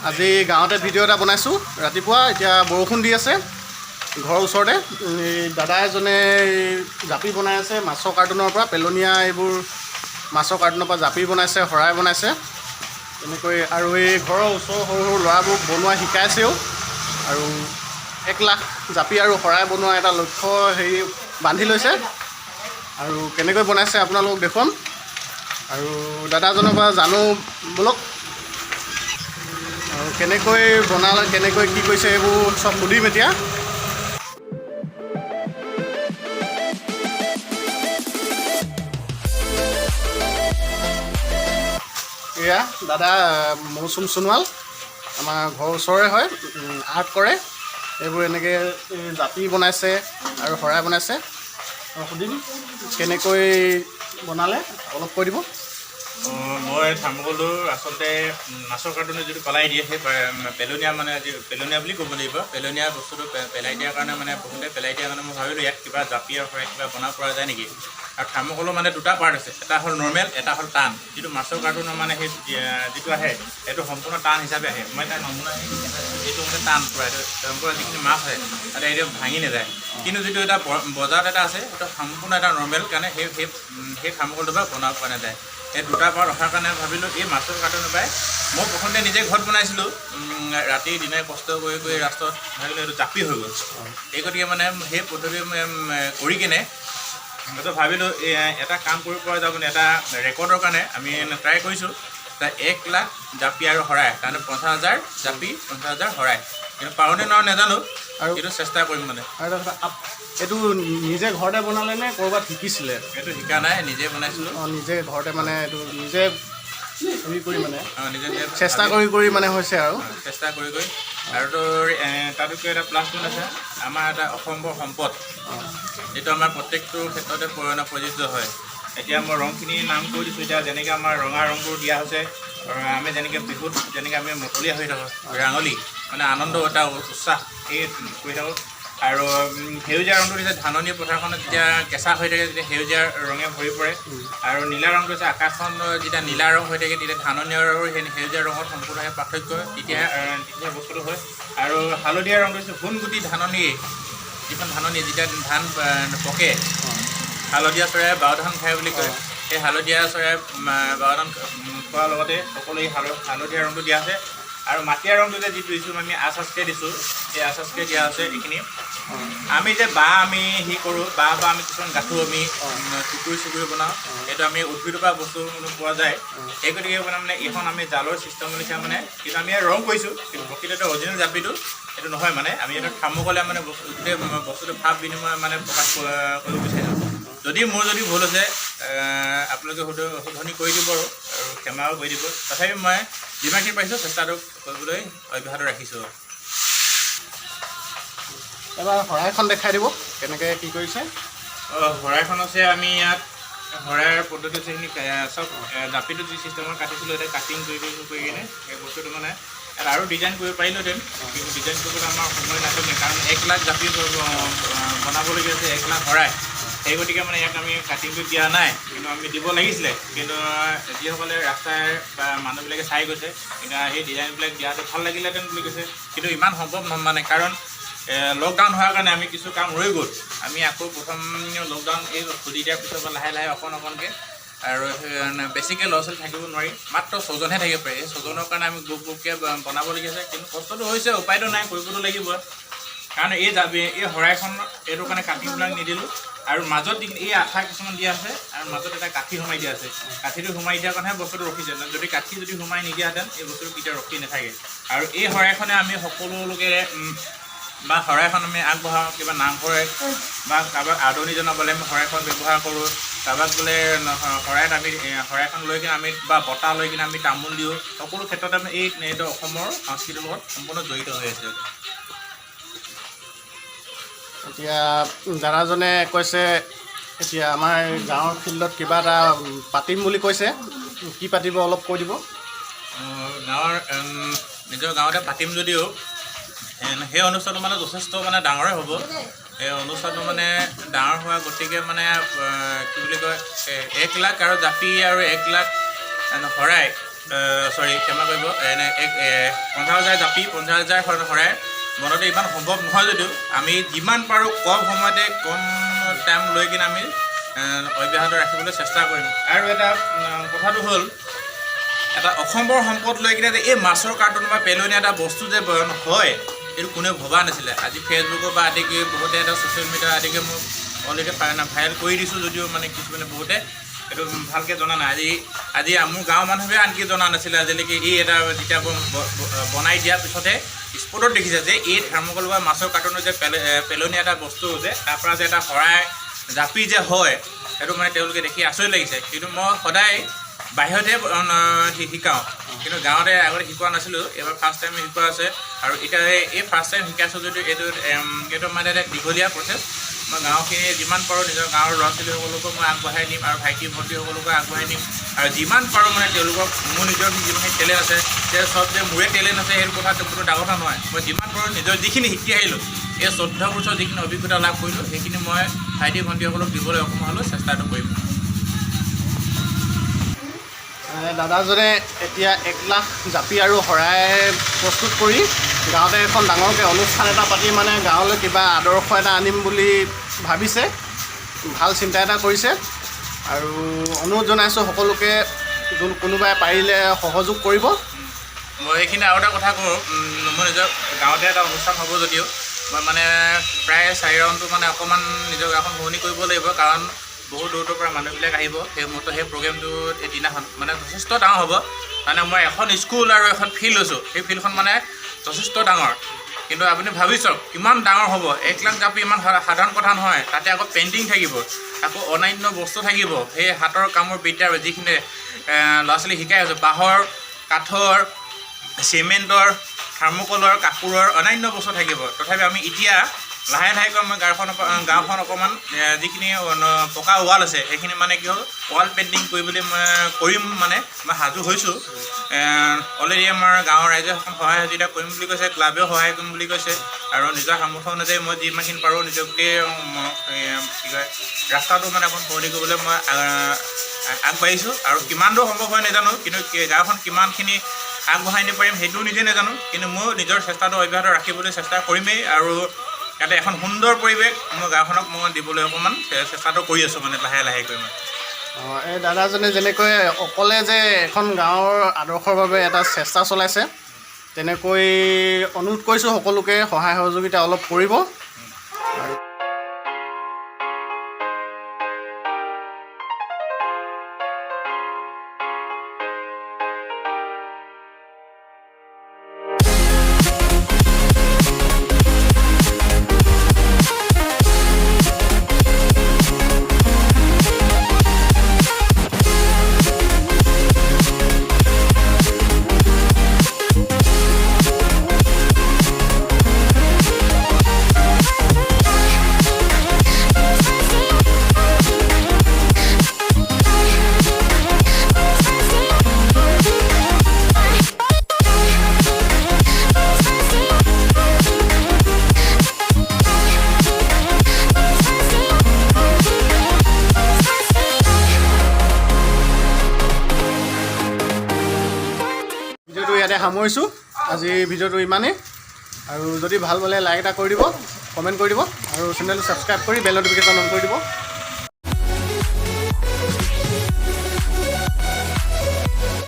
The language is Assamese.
আজি গাঁৱতে ভিডিঅ' এটা বনাইছোঁ। ৰাতিপুৱা এতিয়া বৰষুণ দি আছে। ঘৰৰ ওচৰতে এই দাদা এজনে এই জাপি বনাই আছে মাছৰ কাৰ্টুনৰ পৰা। পেলনীয়া এইবোৰ মাছৰ কাৰ্টুনৰ পৰা জাপি বনাইছে, শৰাই বনাইছে তেনেকৈ। আৰু এই ঘৰৰ ওচৰৰ সৰু সৰু ল'ৰাবোৰক বনোৱা শিকাইছেও। আৰু 1 লাখ জাপি আৰু শৰাই বনোৱা এটা লক্ষ্য হেৰি বান্ধি লৈছে। আৰু কেনেকৈ বনাইছে আপোনালোকক দেখুৱাম আৰু দাদাজনৰ পৰা জানো ব'লক। আৰু কেনেকৈ বনালে, কেনেকৈ কি কৰিছে, এইবোৰ চব সুধিম এতিয়া। এয়া দাদা মৌচুম সোণোৱাল, আমাৰ ঘৰৰ ওচৰৰে হয়। আৰ্ট কৰে এইবোৰ। এনেকৈ এই জাপি বনাইছে আৰু শৰাই বনাইছে। আৰু সুধিম কেনেকৈ বনালে, অলপ কৈ দিব। মই থাৰ্মকলটো আচলতে মাছৰ কাৰ্টুনে যিটো পেলাই দিয়ে, সেই পেলনীয়া, মানে যি পেলনীয়া বুলি ক'ব লাগিব, পেলনীয়া বস্তুটো পেলাই দিয়াৰ কাৰণে, মানে বহুতে পেলাই দিয়াৰ কাৰণে মই ভাবিলোঁ ইয়াত কিবা জাপি আৰু শৰাই কিবা বনাব পৰা যায় নেকি। আৰু থাৰ্মকলৰ মানে দুটা পাৰ্ট আছে, এটা হ'ল নৰ্মেল, এটা হ'ল টান। যিটো মাছৰ কাৰ্টুনৰ মানে সেই যিটো আহে, সেইটো সম্পূৰ্ণ টান হিচাপে আহে। মই তাৰ নমুনা এইটো মানে টান পূৰা, এইটো সম্পূৰ্ণ যিখিনি মাছ আহে তাতে এইটো ভাঙি নাযায়। কিন্তু যিটো এটা বজাৰত এটা আছে, সেইটো সম্পূৰ্ণ এটা নৰ্মেল কাৰণে সেই সেই সেই থাৰ্মকলটোৰ পৰা বনাব পৰা নাযায়। এই দুটা পাৰ্ট অহাৰ কাৰণে ভাবিলোঁ এই মাছৰ কাৰ্টুনৰ পৰাই মই প্ৰথমতে নিজে ঘৰত বনাইছিলোঁ। ৰাতি দিনে কষ্ট কৰি কৰি ৰাস্তাত ভাবিলোঁ এইটো জাপি হৈ গ'ল। এই গতিকে মানে সেই পদ্ধতি কৰি কিনে তাৰপিছত ভাবিলোঁ এটা কাম কৰিব পৰা যাব মানে এটা ৰেকৰ্ডৰ কাৰণে আমি ট্ৰাই কৰিছোঁ। তা 1 লাখ জাপি আৰু শৰাই, তাৰমানে 50,000 জাপি, 50,000 শৰাই। কিন্তু পাৰোঁনে নোৱাৰোঁ নাজানো আৰু কিন্তু চেষ্টা কৰিম মানে। আৰু এটা কথা, এইটো নিজে ঘৰতে বনালে নে ক'ৰবাত শিকিছিলে? এইটো শিকা নাই, নিজে বনাইছিলোঁ। অঁ, নিজে ঘৰতে মানে এইটো নিজে হেৰি কৰি মানে নিজে নিজে চেষ্টা কৰি কৰি মানে হৈছে আৰু। চেষ্টা কৰি কৰি। আৰু তোৰ তাতোতকৈ এটা প্লাছ পইণ্ট আছে, আমাৰ এটা অসম্ভৱ সম্পদ, যিটো আমাৰ প্ৰত্যেকটো ক্ষেত্ৰতে প্ৰযোজ্য হয়। এতিয়া মই ৰংখিনিৰ নাম কৈ দিছোঁ। এতিয়া যেনেকৈ আমাৰ ৰঙা ৰংবোৰ দিয়া হৈছে আৰু আমি যেনেকৈ বিহুত যেনেকৈ আমি মতলীয়া হৈ থাকোঁ, ৰাঙলী মানে আনন্দ এটা উৎসাহ এই কৰি থাকোঁ। আৰু সেউজীয়া ৰংটো দিছে, ধাননি পথাৰখনত যেতিয়া কেঁচা হৈ থাকে তেতিয়া সেউজীয়া ৰঙে ভৰি পৰে। আৰু নীলা ৰংটো হৈছে আকাশখন যেতিয়া নীলা ৰং হৈ থাকে তেতিয়া ধাননি আৰু সেই সেউজীয়া ৰঙত সম্পূৰ্ণ সেই পাৰ্থক্য তেতিয়া তেতিয়া বস্তুটো হয়। আৰু হালধীয়া ৰংটো হৈছে সোণগুটি ধাননি, যিখন ধাননি যেতিয়া ধান পকে, হালধীয়া চৰাই বাও ধান খায় বুলি কয়। সেই হালধীয়া চৰাই বাও ধান খোৱাৰ লগতে সকলো এই হালধীয়া ৰংটো দিয়া আছে। আৰু মাটিয়া ৰংটো যে যিটো দিছোঁ আমি আঁচ আঁচকৈ দিছোঁ, সেই আঁচ আঁচকৈ দিয়া আছে। এইখিনি আমি যে বাঁহ আমি সি কৰোঁ, বাঁহ বা আমি কিছুমান গাঁঠো, আমি টুকুৰি চুকুৰি বনাওঁ, সেইটো আমি উদ্ভিদৰ পৰা বস্তু পোৱা যায়। সেই গতিকে মানে এইখন আমি জালৰ চিষ্টেমৰ নিচিনা মানে, কিন্তু আমি ইয়াত ৰং কৰিছোঁ, কিন্তু প্ৰকৃততে অৰিজিনেল জাপিটো সেইটো নহয়। মানে আমি এইটো থাৰ্মকলে মানে বস্তু গোটেই বস্তুটো ভাৱ বিনিময় মানে প্ৰকাশ কৰিব বিচাৰিছোঁ। যদি মোৰ যদি ভুল হৈছে, আপোনালোকে শুধৰণি কৰি দিব আৰু ক্ষমাও কৰি দিব। তথাপি মই যিমানখিনি পাৰিছোঁ চেষ্টাটো কৰিবলৈ অব্যাহত ৰাখিছোঁ। এবাৰ শৰাইখন দেখাই দিব কেনেকৈ কি কৰিছে। শৰাইখন আছে, আমি ইয়াত শৰাইৰ পদ্ধতি আছে, সেইখিনি চব জাপিটো যি চিষ্টেমত কাটিছিলোঁ এতিয়া কাটিং কৰি কৰি কৰি কিনে সেই বস্তুটো মানে ইয়াত আৰু ডিজাইন কৰিব পাৰিলোহেঁতেন, কিন্তু ডিজাইন কৰিবলৈ আমাৰ সময় নাটনি, কাৰণ 1 লাখ জাপি বনাবলগীয়া হৈছে, 1 লাখ শৰাই। সেই গতিকে মানে ইয়াক আমি কাটিংটো দিয়া নাই, কিন্তু আমি দিব লাগিছিলে। কিন্তু যিসকলে ৰাস্তাৰ বা মানুহবিলাকে চাই গৈছে, কিন্তু সেই ডিজাইনবিলাক দিয়াটো ভাল লাগিলেহেঁতেন বুলি কৈছে। কিন্তু ইমান সম্ভৱ নহয় মানে, কাৰণ লকডাউন হোৱাৰ কাৰণে আমি কিছু কাম ৰৈ গ'ল। আমি আকৌ প্ৰথম লকডাউন এই খুলি দিয়াৰ পিছৰ পৰা লাহে লাহে অকণ অকণকৈ আৰু বেছিকৈ ল'ৰা ছোৱালী থাকিব নোৱাৰি, মাত্ৰ ছজনহে থাকিব পাৰি। এই ছজনৰ কাৰণে আমি গ্ৰুপ গ্ৰুপকৈ বনাবলগীয়া হৈছে। কিন্তু কষ্টটো হৈছে, উপায়টো নাই, কৰিবতো লাগিব। কাৰণ এই জাপি এই শৰাইখন এইটো কাৰণে কাটিংবিলাক নিদিলোঁ। আৰু মাজত এই আঠা কিছুমান দিয়া আছে আৰু মাজত এটা কাঠি সোমাই দিয়া আছে। কাঠিটো সোমাই দিয়াৰ কাৰণেহে বস্তুটো ৰখিছে। যদি কাঠি যদি সোমাই নিদিয়াহেঁতেন এই বস্তুটো কেতিয়াও ৰখি নাথাকে। আৰু এই শৰাইখনে আমি সকলোলোকে বা শৰাইখন আমি আগবঢ়াওঁ, কিবা নামঘৰে বা কাৰোবাক আদৰণি জনাবলৈ আমি শৰাইখন ব্যৱহাৰ কৰোঁ। কাৰোবাক বোলে শৰাইত আমি শৰাইখন লৈ কিনে আমি বা বঁটা লৈ কিনে আমি তামোল দিওঁ। সকলো ক্ষেত্ৰতে আমি এইটো অসমৰ সংস্কৃতিৰ লগত সম্পূৰ্ণ জড়িত হৈ আছে। এতিয়া দাদাজনে কৈছে এতিয়া আমাৰ গাঁৱৰ ফিল্ডত কিবা এটা পাতিম বুলি কৈছে। কি পাতিব অলপ কৈ দিব। গাঁৱৰ নিজৰ গাঁৱতে পাতিম যদিও সেই অনুষ্ঠানটো মানে যথেষ্ট মানে ডাঙৰে হ'ব। এই অনুষ্ঠানটো মানে ডাঙৰ হোৱা গতিকে মানে কি বুলি কয়, 1 লাখ আৰু জাপি আৰু 1 লাখ শৰাই। চৰি, ক্ষমা কৰিব, এনে এক 50,000 জাপি, 50,000 শৰাই বনোৱাটো ইমান সম্ভৱ নহয় যদিও আমি যিমান পাৰোঁ কম সময়তে কম টাইম লৈ কিনে আমি অব্যাহত ৰাখিবলৈ চেষ্টা কৰিম। আৰু এটা কথাটো হ'ল, এটা অসমৰ সম্পদ লৈ কিনে যে এই মাছৰ কাৰ্টুন বা পেলনীয়া এটা বস্তু যে বয়ন হয়, এইটো কোনেও ভবা নাছিলে। আজি ফেচবুকৰ পৰা আদি কৰি বহুতে এটা ছ'চিয়েল মিডিয়া আদিকে মোক অলৰেডি ভাইৰেল কৰি দিছোঁ যদিও মানে কিছুমানে বহুতে এইটো ভালকৈ জনা নাই। আজি আজি মোৰ গাঁৱৰ মানুহে আনকি জনা নাছিলে আজিলৈকে। এই এটা যেতিয়া বনাই দিয়াৰ পিছতে স্পটত দেখিছে যে এই থাৰ্মকল বা মাছৰ কাৰ্টুনৰ যে পেলনীয়া এটা বস্তু যে তাৰ পৰা যে এটা শৰাই জাপি যে হয়, সেইটো মানে তেওঁলোকে দেখি আচৰিত লাগিছে। কিন্তু মই সদায় বাহিৰতে শিকাওঁ, কিন্তু গাঁৱতে আগতে শিকোৱা নাছিলোঁ। এইবাৰ ফাৰ্ষ্ট টাইম শিকোৱা আছে আৰু এতিয়া এই ফাৰ্ষ্ট টাইম শিকাইছোঁ যদিও এইটো মানে এটা দীঘলীয়া প্ৰচেছ। মই গাঁওখিনি যিমান পাৰোঁ নিজৰ গাঁৱৰ ল'ৰা ছোৱালীসকলকো মই আগবঢ়াই নিম আৰু ভাইটি ভণ্টিসকলকো আগবঢ়াই নিম আৰু যিমান পাৰোঁ মানে তেওঁলোকক মোৰ নিজৰ যিমানখিনি টেলেণ্ট আছে, যে চব যে মোৰে টেলেণ্ট আছে সেইটো কথা কোনো ডাঙৰ কথা নহয়। মই যিমান পাৰোঁ নিজৰ যিখিনি শিকি আহিলোঁ, এই 14 বছৰ যিখিনি অভিজ্ঞতা লাভ কৰিলোঁ, সেইখিনি মই ভাইটি ভণ্টিসকলক দিবলৈ অকণমান হ'লেও চেষ্টাটো কৰিম। দাদাজনে এতিয়া 1 লাখ জাপি আৰু শৰাই প্ৰস্তুত কৰি গাঁৱতে এখন ডাঙৰকৈ অনুষ্ঠান এটা পাতি মানে গাঁৱলৈ কিবা আদৰ্শ এটা আনিম বুলি ভাবিছে, ভাল চিন্তা এটা কৰিছে। আৰু অনুৰোধ জনাইছোঁ সকলোকে, যোন কোনোবাই পাৰিলে সহযোগ কৰিব। মই এইখিনি আৰু এটা কথা কওঁ, মোৰ নিজৰ গাঁৱতে এটা অনুষ্ঠান হ'ব যদিও মই মানে প্ৰায় 4 ৰাউণ্ডটো মানে অকণমান নিজৰ গাঁওখন শুৱনি কৰিব লাগিব, কাৰণ বহুত দূৰ দূৰৰ পৰা মানুহবিলাক আহিব। সেই মুহূৰ্তত সেই প্ৰগ্ৰেমটোত এই দিনাখন মানে যথেষ্ট ডাঙৰ হ'ব। মানে মই এখন স্কুল আৰু এখন ফিল্ড লৈছোঁ, সেই ফিল্ডখন মানে যথেষ্ট ডাঙৰ। কিন্তু আপুনি ভাবি চাওক কিমান ডাঙৰ হ'ব। 1 লাখ জাপি ইমান সাধাৰণ কথা নহয়। তাতে আকৌ পেইণ্টিং থাকিব, আকৌ অন্যান্য বস্তু থাকিব। সেই হাতৰ কামৰ বিদ্যাৰ যিখিনি ল'ৰা ছোৱালী শিকাই আছোঁ, বাঁহৰ, কাঠৰ, চিমেণ্টৰ, থাৰ্মকলৰ, কাপোৰৰ অন্যান্য বস্তু থাকিব। তথাপি আমি এতিয়া লাহে লাহেকৈ আমাৰ গাঁওখন অকণমান, যিখিনি পকা ৱাল আছে সেইখিনি মানে কি হ'ল, ৱাল পেইণ্টিং কৰিবলৈ মই কৰিম, মানে মই সাজু হৈছোঁ। অলৰেডি আমাৰ গাঁৱৰ ৰাইজে এখন সহায় সহযোগিতা কৰিম বুলি কৈছে, ক্লাবেও সহায় কৰিম বুলি কৈছে। আৰু নিজৰ সামৰ্থ্য অনুযায়ী মই যিমানখিনি পাৰোঁ নিজকে, কি কয়, ৰাস্তাটো মানে অকণ শুৱনি কৰিবলৈ মই আগবাঢ়িছোঁ। আৰু কিমান দূৰ সম্ভৱ হয় নাজানো, কিন্তু গাঁওখন কিমানখিনি আগবঢ়াই নিব পাৰিম সেইটোও নিজে নাজানো, কিন্তু মই নিজৰ চেষ্টাটো অব্যাহত ৰাখিবলৈ চেষ্টা কৰিমেই। আৰু ইয়াতে এখন সুন্দৰ পৰিৱেশ মোৰ গাঁওখনক মই দিবলৈ অকণমান চেষ্টাটো কৰি আছোঁ, মানে লাহে লাহেকৈ মই। এই দাদাজনে যেনেকৈ অকলে যে এখন গাঁৱৰ আদৰ্শৰ বাবে এটা চেষ্টা চলাইছে, তেনেকৈ অনুৰোধ কৰিছোঁ সকলোকে সহায় সহযোগিতা অলপ কৰিব। ভিডিঅ'টো ইয়াতে সামৰিছোঁ। আজিৰ ভিডিঅ'টো ইমানেই। আৰু যদি ভাল পালে লাইক এটা কৰি দিব, কমেণ্ট কৰি দিব আৰু চেনেলটো ছাবস্ক্ৰাইব কৰি বেল ন'টিফিকেশ্যন অন কৰি দিব।